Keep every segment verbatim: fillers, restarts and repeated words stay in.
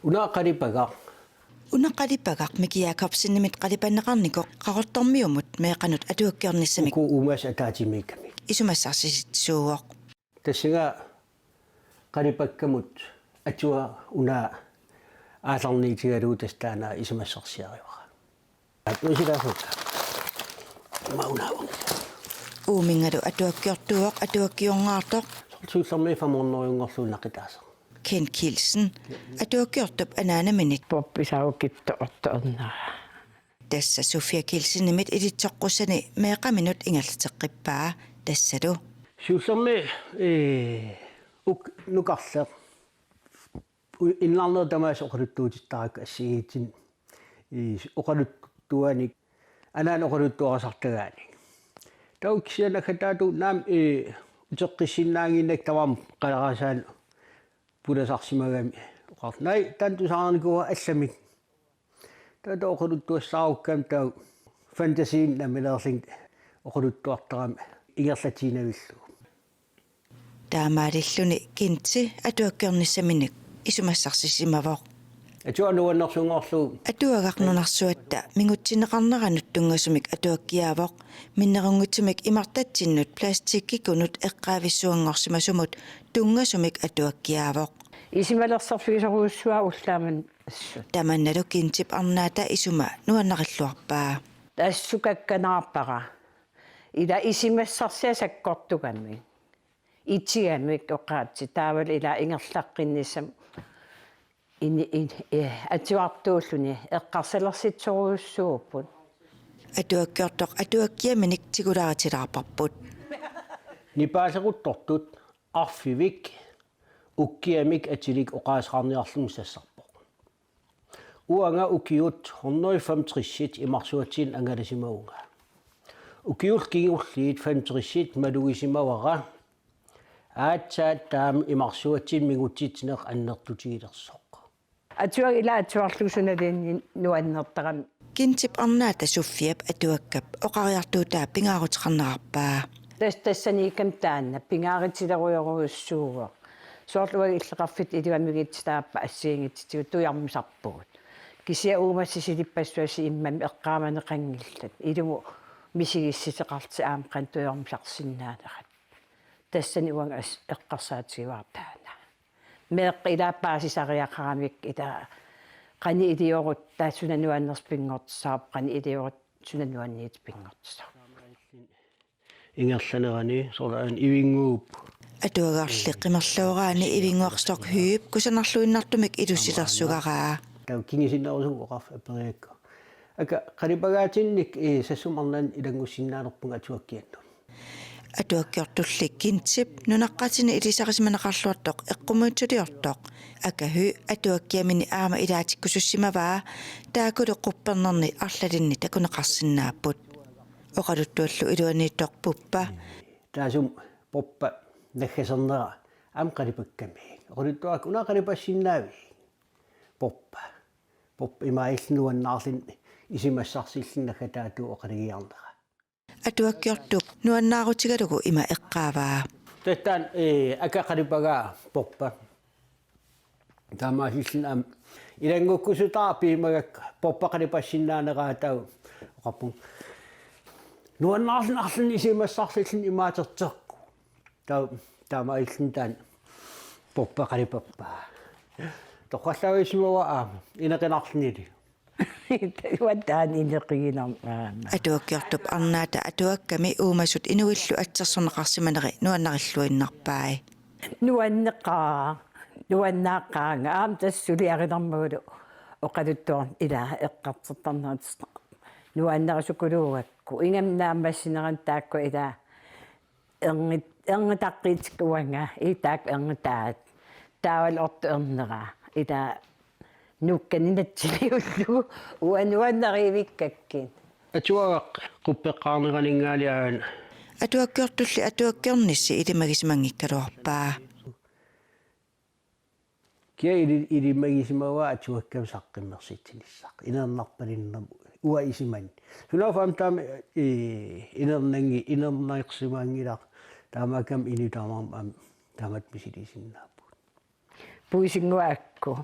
Una qalipagaq. Una qalipagaq Miki Jakobsenimit qalipanneqarnikoq Qaqortormiumut meeqqanut atuakkiornissamik. Uku uumaasut ataatsimiikkamik. Isumassarsitsisuuvoq. Tassunga qalipakkamut atua una aallarniutigalugu tassa taanna isumassarsiarivara. Atuisilaasukka. Maunaavun. Uuminngalu atuakkiortuuvoq atuakkiorngaartoq. Siullermik fem hundrede-nngorlugu naqitaasoq. Ken Kielsen, atuakkiortup anaanaminit. Poppi saukitto otto ernaa. Tassa Sofia Kielsenimit ilitsoqqussani meeqqaminut ingerlateqqippaa tassalu. Siullermik, ee, uk-, nukarleq. U-, innarnerit tamaasa oqaluttuutittarakku assigiitsinnit. Ee, oqaluttuanik. Anaana oqaluttuarisartagaanik. Taava kisianni naggataatigut naamik, ee, uteqqissinnaannginnakku tamarmik qalerasaanut pulasarsimagami oqartoq: Naa, taanna tusarnikuuara allamik. Taava oqaluttuassaarukkami taava fantasiinik nammineerluni oqaluttuartarami ingerlatiinnavillugu. Taamaalilluni Kinti atuakkiornissaminik isumassarsisimavoq. Atua nuannersunngorlugu. Atuagaq nunarsuatta mingutsinneqarneranut tunngasumik atuakkiaavoq, minnerunngitsumik imartatsinnut plastikkikunut eqqaavissuanngorsimasumut tunngasumik atuakkiaavoq. Isumalersorfigisorujussuaq ullaamman assut. Tamannalu Kintip arnaata isuma nuannarilluarpaa. Assut kakkanaarpara. Ila isumassarsiaq sakkortugamik. Itigamik oqaatsit taavalu ila ingerlaqqinnissamut ini-, in-, eh, atuartuulluni eqqarsalersitsisorujussuupput. Atuakkiortoq atuakkiaminik tigulaarutilaarparput. Nipaaseruttortut arfivik ukkiamik atilik oqaaseqarniarluni sassarpoq. Uanga ukiut hundrede femogtresit imarsuatsinnut angalasimavunga. Ukiullu kingulliit femogtresit malugisimavara. Aatsaat taama imarsuatsinnut mingutsitsineq annertutigilersoq. Atuagaq ila atuarlugu sunaluunniit nuannertarami. Kintip arnaata Sofiap atuakkap oqariartuutaa pingaaruteqarnerarpaa. Tas-, tassaniikkami taanna pingaarutilerujorujussuuvoq. Soorlu uagut illoqarfittut iluamigitsitaappat assigiinngitsutigut tujormisarpugut. Kisianni uumasut silippassuassi immami eqqaamaneqanngillat. Ilumut misigissuseqarlutik aamma qanoq tujormisarsinnaanerat. Tassani uanga as-, eqqarsaatigivara taanna. Meeqqat ila paasisariaqaramik ila qanoq iliorutta suna nuannersoq pinngortissavarput, qanoq iliorutta suna nuanniit pinngortissavarput. Ingerlanerani soorlu aana Ivinnguup. Atuagarli qimerlooraani Ivinnguarsoq Høegh kusanarluinnartumik ilussilersugaraa. Taava kingusinnerusukkut oqarfiup aperigaakku: Aka, qalipagaatinnik, ee, Sassuma arnanut ilanngussinnaanerpunga atuakkiannut. Atuakkiortulli Kintip nunaqqatini ilisarisimaneqarluartoq eqqumiitsuliortoq Aka Høegh atuakkiamini aamma ilaatikkusussimavaa, taakkulu quppernerni arlalinni takuneqarsinnaapput. Oqaluttuallu iluaniittoq Poppa. Taassuma Poppa naggasernera aamma qalipakkami. Oqaluttuarakku: Una qalipassinnaavit? Poppa. Poppa ima illit nuannaarluni isumassarsilluni naggataatigut oqalugiarnera. Atuakkiortup nuannaarutigalugu ima eqqaavaa. Tassani, ee, Aka qalipagaa Poppa. Taamaasilluni aamma ilanngukkusutara piumagakku Poppa qalipassinnaaneraa taava oqarpunga: Nuannaarluni arlalinni isumassarsilluni imaaterteqqu. Taava, taamaasilluni taanna Poppa qalipappaa. Torrallaavissimavara aamma inequnarlunilu. Uanga taanna ineqiginarma aamma. Atuakkiortup arnaata atuakkami uumasut inuillu atsersorneqarsimaneri nuannarilluinnarpai. Nuanneqaaq, nuannaaqqaanga, aamma tassa suliarinermagulu oqaluttuarneq ila eqqartortarnerat nuannarusukuluugakku. Ingammik naammassinerani taakku ila ernit-, ernitaqqiitikka uanga, ii taakku ernitaat. Taavalu ortoq ernera. Ila nukkani natsiliullugu uanga nuannarivikkakkit. Atuagaq quppeqqaarneraninngaanniit aana. Atuakkiortulli atuakkiornissi ilimagisimanngikkaluarpaa. Kia ili-, ilimagisimavaa atuakkami saqqummersitsinissaq. Inernarpalinnermut. Uanga isumanni. Sunaaffa aamma taama, ee, inernangi-, inernersimanngilaq. Taamaakkami inuit tamarmik aamma taamatut misilisinnaapput. Puisinnguakku.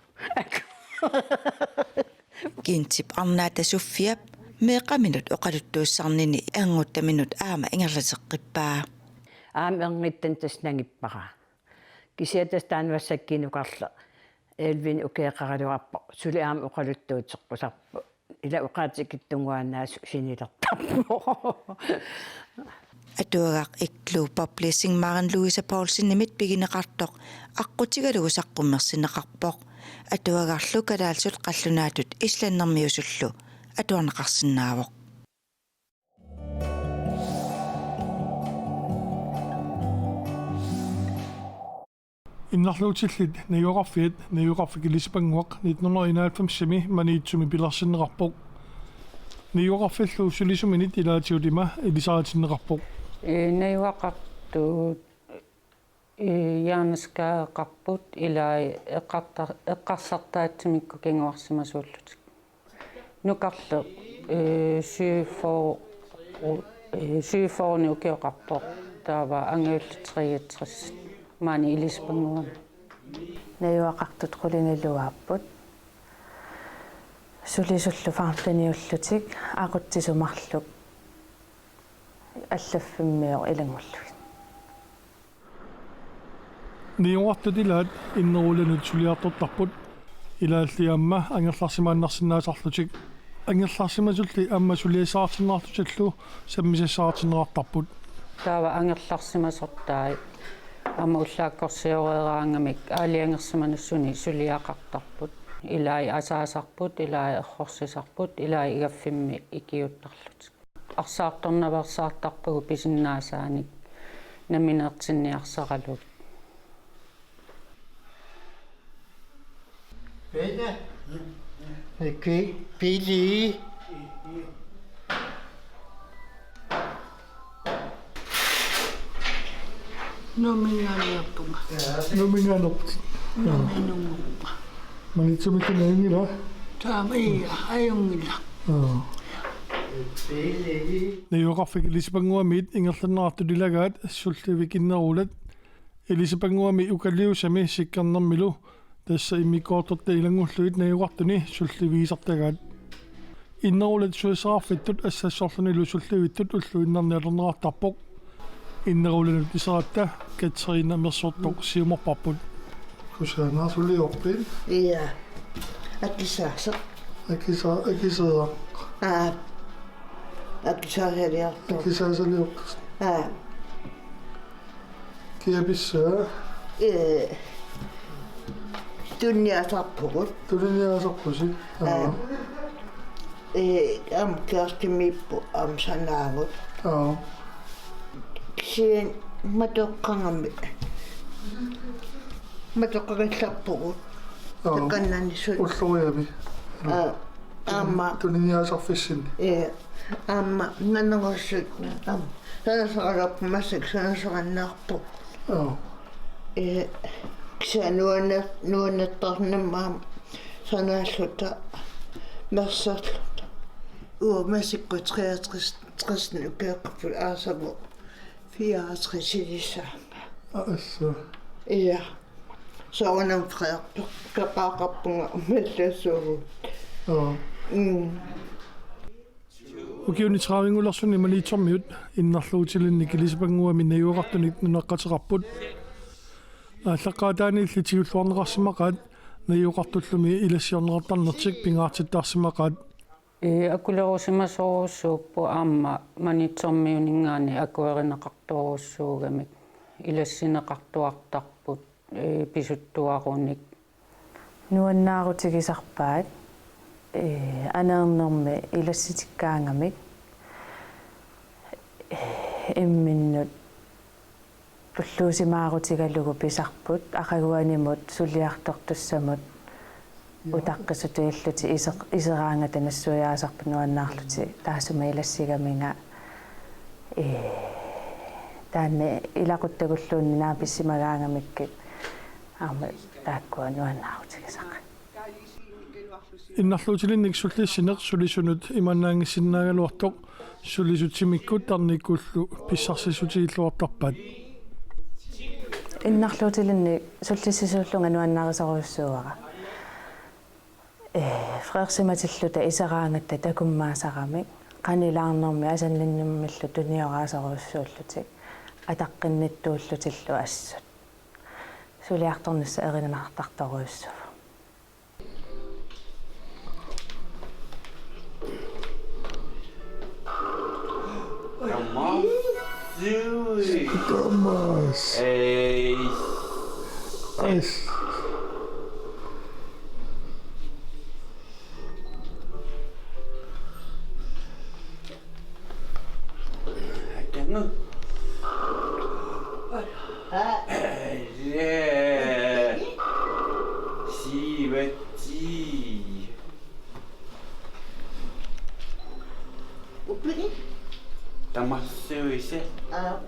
Kintip arnaata Sofiap meeqqaminut oqaluttuussarnini anguttaminut aamma ingerlateqqippaa. Aamma ernittani tassa nangippara. Kisianni tassa taanna massakkut nukarleq elleve-ni ukioqaraluarpoq. Suli aamma oqaluttuuteqqusarpoq. Ila oqaatsit ikittunnguaannaasut sinilertarpoq. Atuagaq Iklu Publishing Maren Louise Poulsenimit pigineqartoq aqqutigalugu saqqummersinneqarpoq. Atuagarlu kalaallisut qallunaatut islandermiusullu atuarneqarsinnaavoq. Innarluutillit najugaqarfiat, Najugaqarfik Ilisipannguaq nitten hundrede og enoghalvfems-imi Maniitsumi pilersinneqarpoq. Najugaqarfillu sulisuminit ilaatigut ima ilisaritinneqarpoq. Ee, najugaqartut, ee, hjerneskadaqarput ilai eqqartar-, eqqarsartaatsimikkut kinguarsimasuullutik. Nukarleq, ee, syvogfyrre, ee, syvogfyrre-ni ukioqarpoq, taava angajulleq treogtres, maani Ilisipannguami. Najugaqartut qulingiluaapput. Sulisullu femteniullutik, aqutsisoq marluk allaffimmiut ilanngullugit. Najugaqartut ilaat innerulanut suliartortarput, ilaalli aamma angerlarsimaannarsinnaasarlutik. Angerlarsimasulli aamma suliassaartinneqarlutillu sammisassaqartinneqartarput. Taava angerlarsimasortai aamma ullaakkorsioreeraangamik aalajangersimanersunik suliaqartarput. Ilai asaasarput, ilai errorsisarput, ilai igaffimmi ikiuuttarlutik. Arsaartornaveersaartarpagut pisinnaasaanik nammineertinniarsaralugit. Peter. Okei, Pili. Numingaaniarpunga. Numingaanor. Numinungunga. Maniitsumik najunngila? Taama ia, ajunngila. Aa. Najugaqarfik Ilisipannguamiit ingerlanneqartut ilagaat Sullivik innerulat Ilisipannguami Ukaliusami Sikkernermilu, tassa immikkoortortat ilanngullugit najugaqartuni sullivigisartagaat. Innerulat suliassaqarfittut assassorlunilu sullivittut ulluinnarni atorneqartarpoq. Innerulanut iseratta Katrine Mersortoq siumorparput. Kusanaq suliorpit? Ia. Akisaaseq. Akisa-, akiseeraq. Aa. Akisaasaliortoq. Akisaasaliortoq. Aa. Kia pissaa? Ee, tuniniaasarpugut. Tuniniaasarpusi? Aa. Aa. Ee, aamma Kirstimiippoq aamma sanaagut. Aa. Kisianni matoqqagami. Matoqqagallarpugut. Aa. Takannanisut. Ulloriami. Aa, aamma. Tuniniaasarfissinni. Ee, aamma nanerussut aamma. Sanasaqalerpoq massakkut sanasaqannaarpoq. Aa. Ee, kisianni nuanna-, nuannertarnimmat aamma sanaalluta, mersorluta. Uanga massakkut treogtres, tres ukioqarput aasaq fireogtres ilisaanga. Aa, assa. Ia. Soorunami Frederik pe-, peqaaqarpunga mallassuugut. Aa. Mm. Ukiuni tredivingulersuni Maniitsormiut innarluutilinnik Ilisipannguami najugaqartunik nunaqqateqarput. Aallaqqaataaniilli tigulluarneqarsimaqaat najugaqartullumi ilassiorneqartarnertik pingaartittarsimaqaat. Ee, akulerusimasorujussuupput aamma Maniitsormiuninngaanniit akuerineqartorujussuugamik ilassineqartuartarput, ee, pisuttuarunik. Nuannaarutigisarpaat, ee, aneernermi ilassitikkaangamik, ee, imminnut tulluusimaarutigalugu pisarput, aqaguanimut suliartortussamut utaqqisutigalugit iseq-, iseraangata nassuiaasarput nuannaarlutik taassuma ilassigaminga, ee, taanna ilaquttagulluunniit naapissimagaangamikkit aamma taakkua nuannaarutigisaqaat. Innarluutilinnik sullissineq sulisunut imaannaanngissinnaagaluartoq sulisutimikkut tarnikkullu pissarsissutigilluartarpaat. Innarluutilinnik sullissisuullunga nuannarisorujussuuara. Ee, Frederiksimitilluta iseraangatta takummaasaramik, qanilaarnermi asanninnermillu tunioraasorujussuullutik, ataqqinnittuullutillu assut. Suliartornissaq erinartartorujussuuvoq. Tamassi. Tamas. Ei. Ais. Akangu. Aja. Siivatti. Uppini? Tamarsuisa. Aa.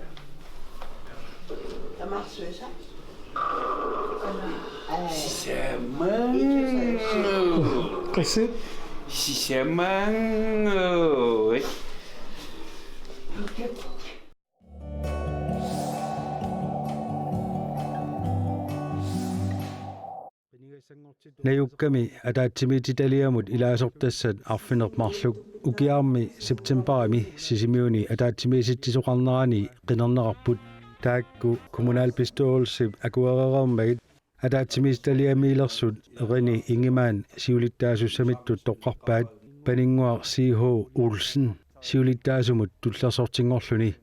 Tamarsuisa. Aa. Sisamangu. Qassit? Sisamangu. Najukkami ataatsimiititaliamut ilaasortassat arfineq-marluk ukiarmi septembarimi Sisimiuni ataatsimiisitsisoqarnerani qinerneqarput. Taakku kommunalbestyrelsip akuerereermagit ataatsimiititaliamiilersut René Ingemann siulittaasussamittut toqqarpaat, Paninnguaq C H Olsen siulittaasumut tullersortinngorluni.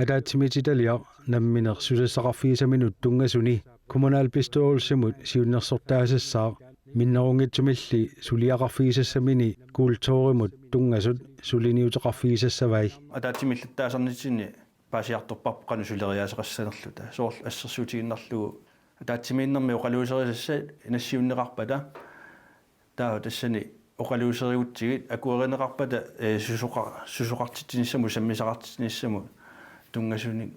Ataatsimiititaliaq nammineq susassaqarfigisaminut tunngasuni kommunalbestyrelsimut siunnersortaasassaaq, minnerunngitsumilli suliaqarfigisassamini kulturimut tunngasut suliniuteqarfigisassavai. Ataatsimiilluta taasarnitsinni paasiartorparput qanoq suleriaaseqassanerluta. Soorlu assersuutigiinnarlugu ataatsimiinnermi oqaluuserisassat nassiunneqarpata. Taava tassani oqaluuserigutsigit akuerineqarpata, ee, susoqa-, susoqartitsinissamut, sammisaqartitsinissamut tunngasunik,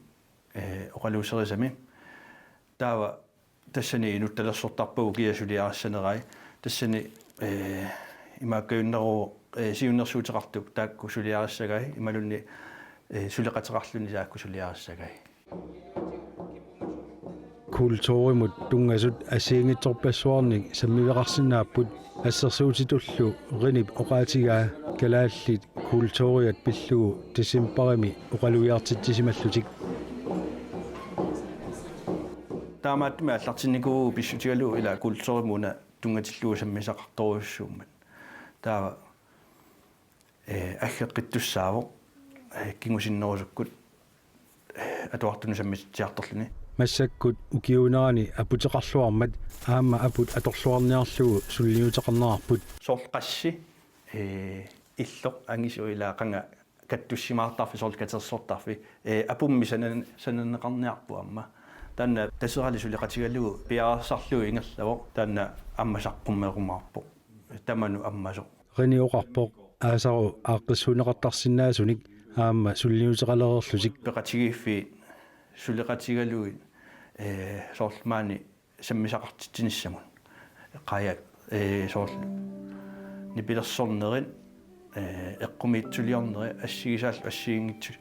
ee, oqaluuserisami. Taava tassani inuttalersortarpagut ukiaq suliarissanerai. Tassani, ee, imaakkajunnaruvoq, ee, siunnersuuteqartup taakku suliarissagai imaluunniit, ee, suleqateqarluni taakku suliarissagai. Kulturimut tunngasut assigiinngitsorpassuarnik sammiveqarsinnaapput, assersuutitullu Renep oqaatigaa kalaallit kulturiat pillugu decembarimi oqalugiartitsisimallutik. Taamaattumik aallartinnikuuvugut pissutigalugu ila kulturimut una tunngatillugu sammisaqartorujussuummat. Taava, ee, aggeqqittussaavoq, ee, kingusinnerusukkut, ee, atuartunut sammititsiartorluni. Massakkut ukiuunerani aputeqarluarmat aamma aput atorluarniarlugu suliniuteqarnerarput. Soorlu qassi, ee, illoq angisooq ila qanga kattussimaartarfik, soorlu katersortarfik, ee, apummi sanan-, sananneqarniarpoq aamma. Taanna Taseralik suleqatigalugu piareersarlugu ingerlavoq, taanna aamma saqqummerumaarpoq. Tamanut ammasoq. Renep oqarpoq aasaru aaqqissuunneqartarsinnaasunik aamma suliniuteqalereerlutik. Peqatigiiffiit suleqatigalugit, ee, soorlu maani sammisaqartitsinissamut. Qajaq, ee, soorlu nipilersornerit, ee, eqqumiitsuliornerit, assigisaallu assigiinngitsut,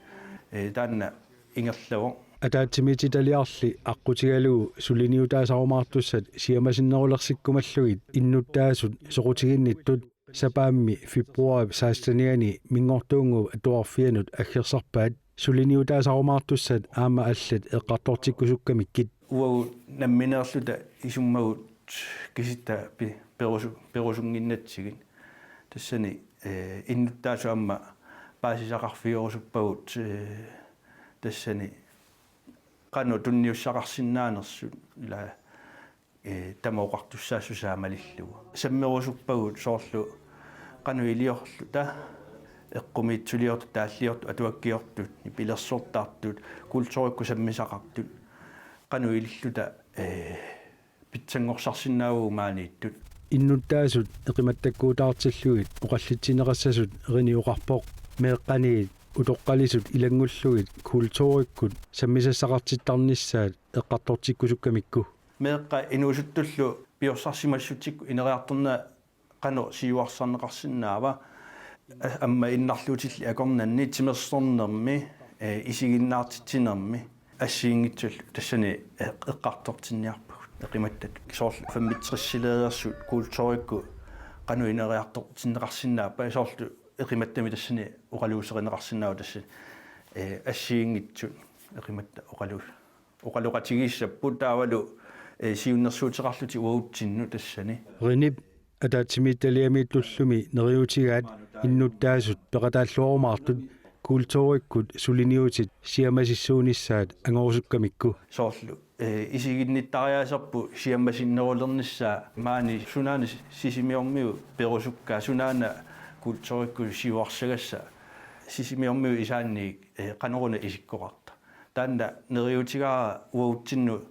ee, taanna ingerlavoq. Ataatsimiititaliarli aqqutigalugu suliniutaasarumaartussat siammasinnerulersikkumallugit innuttaasut soqutiginnittut sapaammi februaarip sekstenianni Minngortuunnguup Atuarfianut aggersarpaat. Suliniutaasarumaartussat aamma allat eqqartortikkusukkamikkit. Uagut nammineerluta isummagut kisitta pi-, perusu-, perusunnginnatsigit. Tassani, ee, innuttaasut aamma paasisaqarfigerusuppagut, ee, tassani qanoq tunniussaqarsinnaanersut ila, ee, tamat oqartussaassusaa malillugu. Sammerusuppagut soorlu qanoq iliorluta, eqqumiitsuliortut, taalliortut, atuakkiortut, nipilersortartut, kulturikkut sammisaqartut, qanoq ililluta, ee, pitsanngorsarsinnaavagut maaniittut. Innuttaasut eqimattakkuutaartillugit oqallitsinneqassasut Renep oqarpoq meeqqaniit utoqqalisut ilanngullugit kulturikkut sammisassaqartittarnissaat eqqartortikkusukkamikku. Meeqqat inuusuttullu piorsarsimassutsikkut ineriartornerat qanoq siuarsarneqarsinnaava, aamma innarluutillit akornanni timersornermi, ee, isiginnaartitsinermi assigiinngitsullu tassani eq-, eqqartortinniarpagut eqimattatut. Soorlu femogtresileereersut kulturikkut qanoq ineriartortinneqarsinnaappat, soorlu eqimattamik tassani oqaluuserineqarsinnaavoq tassani, ee, assigiinngitsut eqimatta oqaluus-, oqaloqatigiissapput taavalu, ee, siunnersuuteqarlutik uagutsinnut tassani. Renep ataatsimiititaliamiittullu neriuutigaat innuttaasut peqataalluarumaartut kulturikkut suliniutit siammasissuunissaat angorusukkamikku. Soorlu, ee, isiginnittariaaserput siammasinnerulernissaa maani sunaana Sisimiormiut perusukkaa, sunaana kulturikkut siuarsagassat Sisimiormiut isaanniit, ee, qanoruna isikkoqarta. Taanna neriuutigaara uagutsinnut,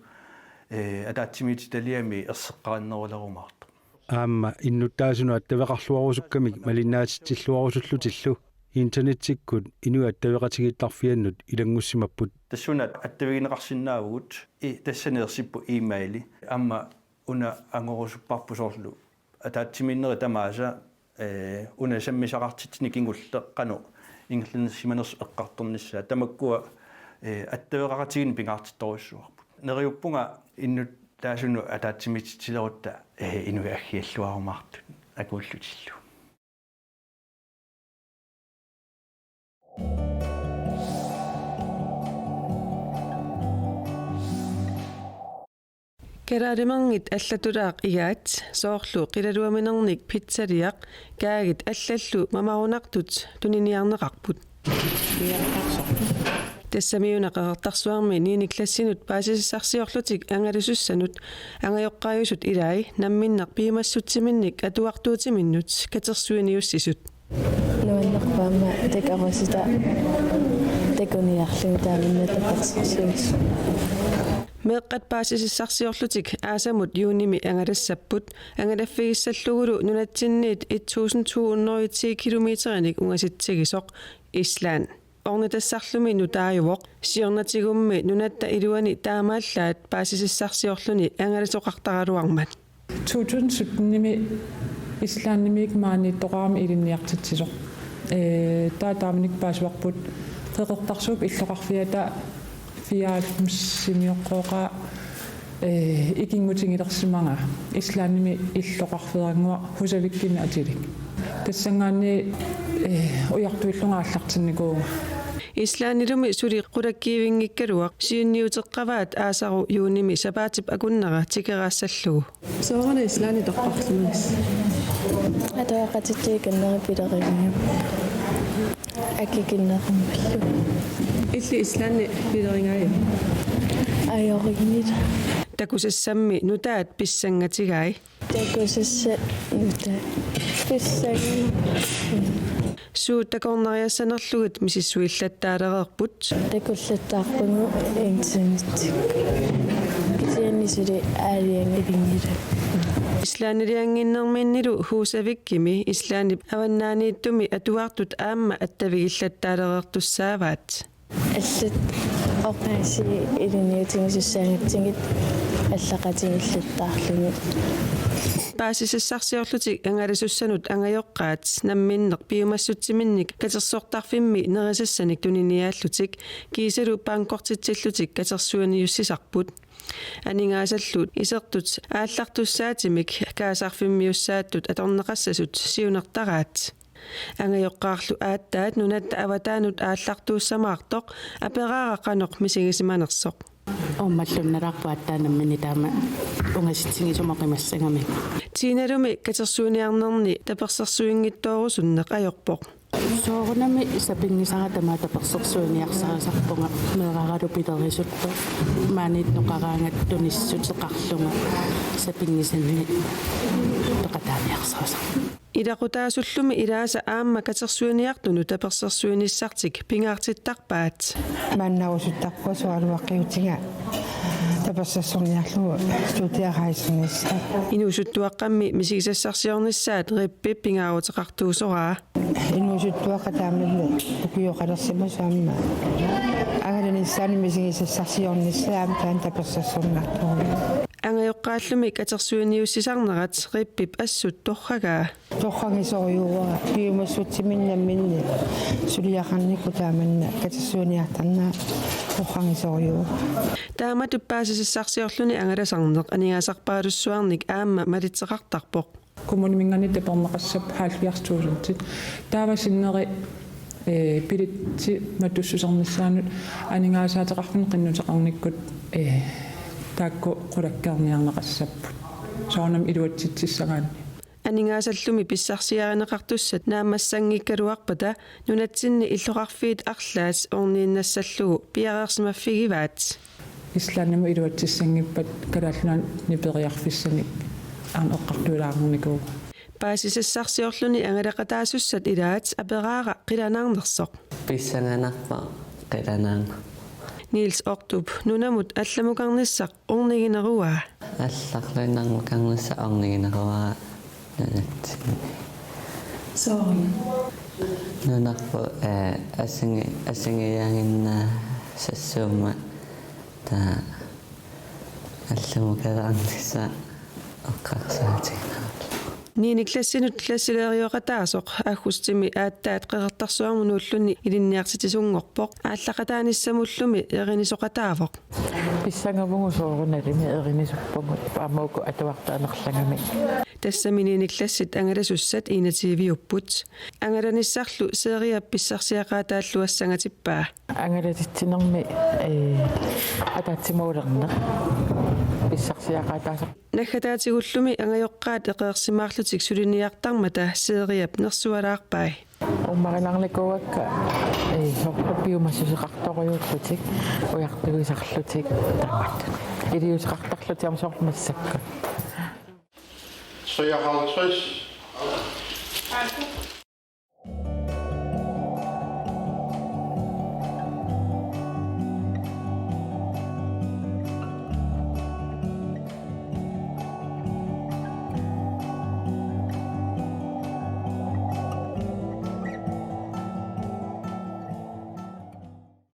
ee, ataatsimiititaliami erseqqarinnerulerumaartoq. Aamma innuttaasunut attaveqarluarusukkamik malinnaatitsilluarusullutillu internettikkut inuit attaveqatigiittarfiannut ilanngussimapput. Tassuuna attavigineqarsinnaavugut, i-, tassani ersipput e-maili. Aamma una angorusupparput soorlu ataatsimiinnerit tamaasa, ee, una sammisaqartitsineq kingulleq qanoq ingerlanneqarsimanersoq eqqartornissaa. Tamakkua, ee, attaveqaqatigiinneq pingaartittorujussuuarput. Neriuppunga innuttaasunut ataatsimiititsilerutta, ee, inuit aggialluarumaartut akuullutillu. Kalaalimernit allatulaaq igaat, soorlu qilaluaminernik pizzaliaq, kaagit allallu mamarunartut tuniniarneqarput. Tassami una Qeqertarsuarmi niende klassinut paasisassarsiorlutik angalasussanut angajoqqaajusut ilai namminneq piumassutsiminnik atuartuutiminnut katersuiniussisut. Nuannerpoq aamma takuarusutaq takuniarlugu taamani tapersersuisut. Meeqqat paasisassarsiorlutik aasamut juunimi angalassapput, angalaffigissallugulu nunatsinniit et tusind to hundrede og ti kilometerinik ungasitsigisoq Island. Ornitassarlumi nutaajuvoq, siornatigummi nunatta iluani taamaallaat paasisassarsiorluni angalasoqartaraluarmat. To tusind syttenimi Islandimiit maaniittoqarami ilinniartitsisoq. Ee, taava taamanikkut paasivarput Qeqertarsuup illoqarfiata fireoghalvfemsimioqqooqaa, ee, ikinngutigilersimagaa. Islandimi illoqarfeerannguaq Húsavíkimi atilik. Tassanngaanniit, ee, ujartuillunga aallartinnikuuvunga. Islandilumi suli qulakkiivinngikkaluaq siunniuteqqavaat aasaru juunimi sapaatip akunnera tikeraassallugu. Sooruna Islandi toqqarsimagassi? Atuaqatitsiikannerit pilerigaat. Akikinneqarmallu. Illit Islandi pilerigaat? Ajorinngilara. Takusassammi nutaat pissangatigai. Takusassat nutaat pissangatigai. Suut takornariassanerlugit misissuillattaalereerput. Takullattaarpugut internettikkut. Kisianni suli aalajangiunngilara. Islandiliannginnerminnilu Húsavíkimi Islandip avannaaniittumi atuartut aamma attavigillattaalereertussaavaat. Allat oqaasii ilinniutigisussaagatsigu allaqatigiillattaarlugit. Paasisassarsiorlutik angalasussanut angajoqqaat namminneq piumassutsiminnik katersortarfimmi nerisassanik tuniniaallutik kiisalu bankortitsillutik katersuiniussisarput. Aningaasallu isertut aallartussaatimik kaasarfimmiussaattut atorneqassasut siunertaraat. Angajoqqaarlu aatsaat nunatta avataanut aallartuussamaartoq aperaara qanoq misigisimanersoq. Uummallunnalaarpoq aatsaat nammineq taama ungasitsigisumik oqimassagami. Tiinalumi katersuiniarnerni tapersersuinngitsoorusunneq ajorpoq. Soorunami sapinngisara tamaat tapersersuiniarsarisarpunga meeraralu pilerisuttoq maaniittoqaraangat tunissuteqarlunga sapinngisannik peqataaniarsarisarpunga. Ilaqutaasullumi ilaasa aamma katersuiniartunut tapersersuinissartik pingaartittarpaat. Maannarusuttarpunga sualuaqqiutiga tapersersorniarlugu studiarejsernissaq. Inuusuttuaqqammi misigisassarsiornissaat Rippi pingaaruteqartuusoraa. Inuusuttuaqqat taamanna ukioqalersimasut aamma angalanissaanut misigisassarsiornissaat aamma taanna tapersersorniartorujuuvoq. Angajoqqaallumi katersuiniussisarnerat Rippip assut torragaa. Torragisorujuuara piumassutsiminnik namminneq suliaqarnikkut taamanna katersuiniartarnera torragisorujuuara. Taamatut paasisassarsiorluni angalasarneq aningaasarpaalussuarnik aamma malitseqartarpoq. Kommuniminngaanniit taperneqassapput halvfjerds tusindit. Taava sinneri, eh, billetsit matussusernissaannut aningaasaateqarfinni qinnuteqarnikkut, eh, taakku qulakkeerniarneqassapput. Soorunami iluatsitsissagaanni. Aningaasallumi pissarsiarineqartussat naammassanngikkaluarpata nunatsinni illoqarfiit arlaat orniinnassallugu piareersimaffigivaat. Islandimut iluatsissanngippat Kalaallit Nunaanni niperiarfissanik aamma eqqartuilaarnikuuvoq. Paasisassarsiorluni angalaqataasussat ilaat aperaara qilanaarnersoq. Pissanganarpoq qilanaarneq. Niels Ortup nunamut allamukarnissaq ornigineruaa. Allarluinnarmukarnissaq ornigineruaa nunatsinni. Sooruna? Nunarput, eh, assigiiaaginnaassassuummat taava allamukalaarnissaq eqqarsaatigineqarlugu. Niende klassinut klasselæreroqataasoq aggustimi aatsaat Qeqertarsuarmut nuulluni ilinniartitsisunngorpoq, aallaqataanissamullumi erinisoqataavoq. Pissangavugut soorunalimi erinisuppugut aamma uku atuartut amerlagamik. Tassami niende klassit angalasussat enogtyveupput. Angalanissarlu Seeriap pissarsiaqaataalluassangatippaa. Angalatitsinermi, eh, ataatsimuulerneq pissarsiaqaataasoq. Naggataatigullu angajoqqaat eqeersimaarlutik suliniartarmata Seeriap nersualaarpai. Uummarinaarnikuuakka, eh, soorlu piumassuseqartorujuullutik, ujartuisarlutik taamatut. Iliuuseqartarlutik aamma soorlu massakkut. Treoghalvtreds.